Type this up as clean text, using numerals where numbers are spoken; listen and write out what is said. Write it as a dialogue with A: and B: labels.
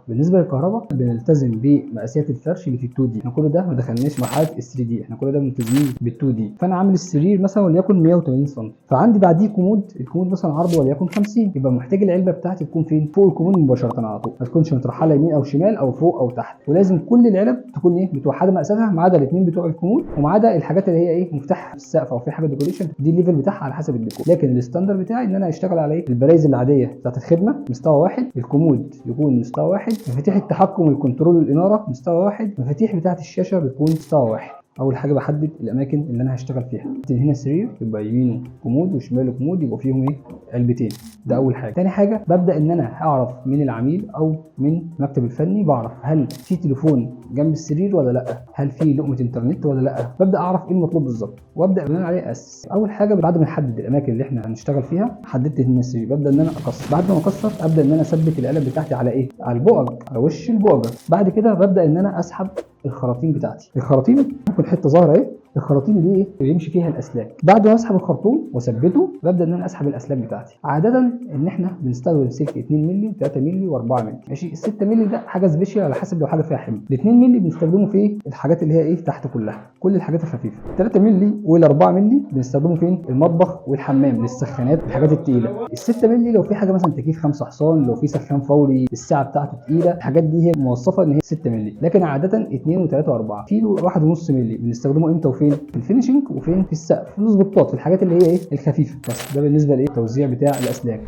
A: بالنسبة للكهرباء بنلتزم بمقاسات الفرش اللي في 2D. احنا كل ده ما دخلناش مرحلة ال 3D، احنا كل ده ملتزمين بال 2D. فانا عامل السرير مثلا وليكن 180 سم، فعندي بعديه كومود، الكومود مثلا عرضه وليكن 50، يبقى محتاج العلبة بتاعتي تكون فين؟ فوق الكومود مباشرة على طول، ما تكونش مترحله يمين او شمال او فوق او تحت. ولازم كل العلب تكون ايه؟ متوحدة مقاساتها، ما عدا الاثنين بتوع الكومود وما عدا الحاجات اللي هي ايه؟ مفتاح في السقف او في حاجة decoration، دي ال level بتاعها على حسب الديكور. لكن ال standard بتاعي ان انا اشتغل على ايه؟ البرايز العادية بتاعت الخدمة مستوى واحد، الكومود يكون مستوى واحد، مفاتيح التحكم ال control الاناره مستوى واحد، مفاتيح بتاعت الشاشة بتكون مستوى واحد. اول حاجة بحدد الاماكن اللي انا هشتغل فيها. هنا سرير يبقى يمينه كومود وشماله كومود، يبقى فيهم ايه؟ علبتين. ده اول حاجة. تاني حاجة ببدا ان انا اعرف من العميل او من المكتب الفني، بعرف هل في تليفون جنب السرير ولا لا، هل في لقمة انترنت ولا لا، ببدا اعرف ايه المطلوب بالظبط وابدا بناء عليه اسس. اول حاجة بعد ما نحدد الاماكن اللي احنا هنشتغل فيها، حددت هنا السرير، ببدا ان انا اكسر. بعد ما اكسر ابدا ان انا اثبت العلب بتاعتي على ايه؟ على البؤج، على وش البؤجه. بعد كده ببدا ان انا اسحب الخراطيم بتاعتي. الخراطيم ممكن حتة ظاهره اهي، الخراطيم دي ايه؟ بيمشي فيها الاسلاك. بعد ما اسحب الخرطوم واثبته ببدا ان انا اسحب الاسلاك بتاعتي. عادة ان احنا بنستخدم سلك 2 مللي و3 مللي و4 مللي، ماشي. ال 6 مللي ده حاجة special على حسب لو حاجة فيها حمل. ال 2 مللي بنستخدمه في الحاجات اللي هي ايه؟ تحت كلها، كل الحاجات الخفيفة. 3 مللي وال 4 مللي بنستخدمه فين؟ المطبخ والحمام، للسخانات الحاجات الثقيلة. ال 6 مللي لو في حاجة مثلا تكييف 5 حصان، لو في سخان فوري الساعة بتاعته ثقيلة، الحاجات دي هي موصفه ان هي 6 مللي. لكن عادة 2 و3 و4. في 1.5 مللي بنستخدمه امتى وفين؟ في ال finishing وفين؟ في السقف، في السبوتات، في الحاجات اللي هي ايه؟ الخفيفة. بس ده بالنسبة لايه؟ التوزيع بتاع الاسلاك.